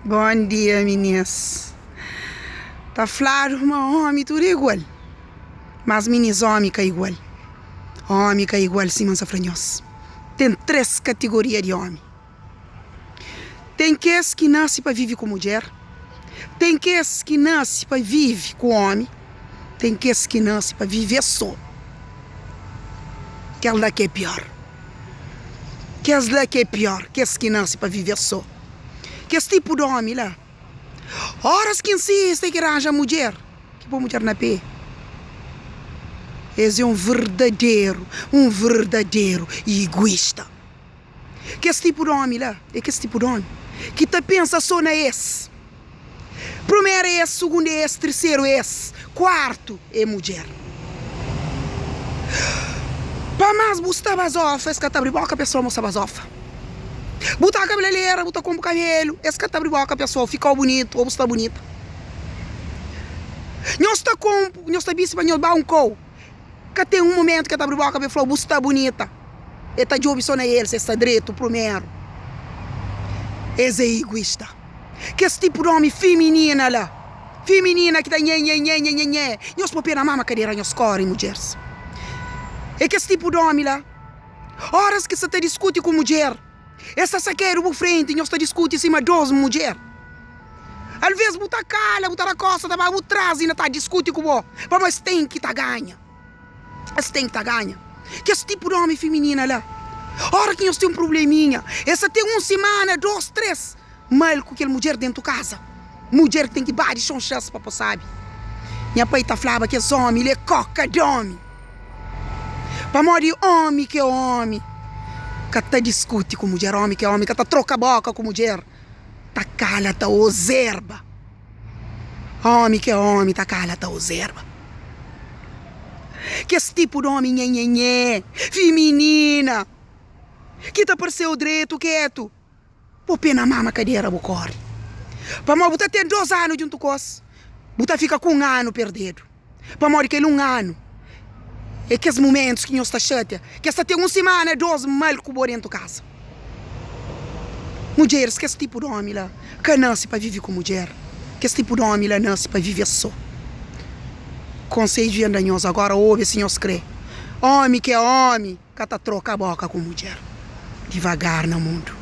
Bon dia minis. Ta fladu ma omi tudu é igual, mas minis omi ka igual. Omi ka igual sima N sa fla nhos. Ten 3 katigoria di omi. Ten kes ki nase pa vive ku mudjer, ten kes ki nase pa vive ku omi, ten kes ki nase pa vive es so. Kel la ki é pior. Kes la ki é pior, kes ki nase pa vive es so. Kes tipu di omi la, oras ki insiste ki ranja mudjer, ki poi mudjer na pe, es é un verdaderu, un verdaderu iguista. Kes tipu di omi la é kes tipu di omi ki ta pensa so na es. Primeru é es, sugundu é es, terseru é es, kuartu é mudjer. Pa más bu sta bazofa, es ka ta abri boka pa es fla ma bu sta bazofa. Bu ta kabelalera, bu ta konpo kabelu, es ka ta abri boka pa es fla-u fika-u bunitu ô bu sta bunita. Nhos ta konpo, nhos ta bisti pa nhos ba un kau. Ka ten un mumentu ki el ta abri boka pa el fla-u, Bu sta bunita. El ta djobe so na el si el sta dretu primeru. Es é iguista. Kes tipu di omi fiminina la, fiminina ki ta nhe nhe nhe nhe nhe nhe, nhos poi pe na mama kadera nhos kori mudjeris. É kes tipu di omi la, oras ki sta ta diskuti ku mudjer, es sta sakedu bu frenti, nhos ta diskuti sima dos mudjer. Alvês bu ta kala, bu ta da kósta, ta ba bu tras inda ta diskuti ku bo, pamodi es ten ki ta ganha. Es ten ki ta ganha. Kes tipu di ómi fiminina la, óra ki nhos ten un prubleminha, es ta ten un simana, dos, tres, mal ku kel mudjer déntu kaza. Mudjer ten ki ba di xonxas pa po sabi. Nha pai ta flaba kes ómi li é kóka di ómi. Pamodi ómi ki é ómi ka ta diskuti ku mudjer, ómi ki é ómi ka ta troka bóka ku mudjer. Ta kala ta ozerba. Omi ki é omi ta kala ta ozerba. Kes tipu di omi nhenhenhé, fiminina, ki ta parse-u dretu, ketu, bo pé na mama kadera bu kóre. Pamodi bu ta ten dos anu djuntu ku es, bu ta fika ku un anu perdedu. Pamodi kel un anu é kes mumentus ki nhos ta xatia, ki es ta ten un simana, dos mal ku bo dentu kaza. Mudjeris, kes tipu di omi la ka nase pa vive ku mudjer, kes tipu di omi la nase pa vive so. Konsedju N da nhos agora, obi si nhos kre. Omi ki é omi ka ta troka boka ku mudjer. Divagar na mundu.